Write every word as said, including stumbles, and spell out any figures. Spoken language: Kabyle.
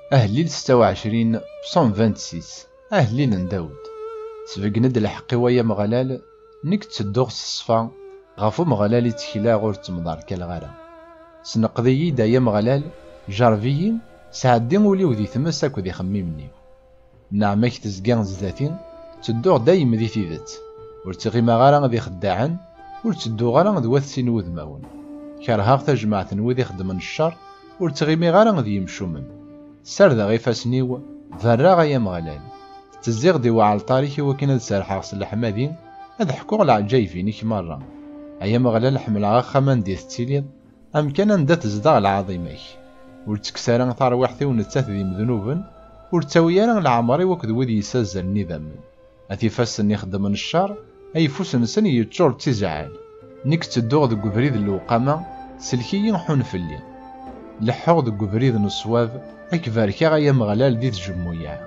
Ahellil setta u ɛecrin, Psaume vingt-six. Ahellil n Dawed. Sbeggen-d lḥeqq-iw, ay Ameɣlal, nekk ttedduɣ s ṣṣfa, ɣef Umeɣlal i ttekleɣ, ur ttemḍerkaleɣ ara. Sneqd-iyi-d, ay Ameɣlal, jerreb-iyi, sɛeddi ul-iw di tmes akked ixemmimen-iw. Nneɛma-k tezga zdat-i, ttedduɣ dayem di tidet. Ur ttɣimaɣ ara d ixeddaɛen, ur ttedduɣ ara d wat sin wudmawen. Kerheɣ tajmaɛt n wid ixeddmen ccer, ur ttɣimiɣ ara d yimcumen. Sardeɣ ifassen-iw, berraɣ, ay Ameɣlal. Ttezziɣ-d i uɛalṭar-ik i wakken ad serḥeɣ s leḥmadi, ad ḥkuɣ leɛǧayeb-inek merra. Ay Ameɣlal, ḥemmleɣ axxam anda i tettiliḍ, amkan anda tezdeɣ lɛaḍima-k. Ur ttekkes ara tarwiḥt-iw nettat d imednuben, ur ttawi ara leɛmer-iw akked wid yessazzalen idammen. At ifassen ixeddmen ccer, ayeffus-nsen yeččur d tizeɛɛal. Nekk ttedduɣ deg ubrid n lewqama, sellek-iyi, ḥun fell-i. Leḥḥuɣ deg ubrid n ṣṣwab, ad k-barkeɣ, ay Ameɣlal, di tjemmuyaɛ.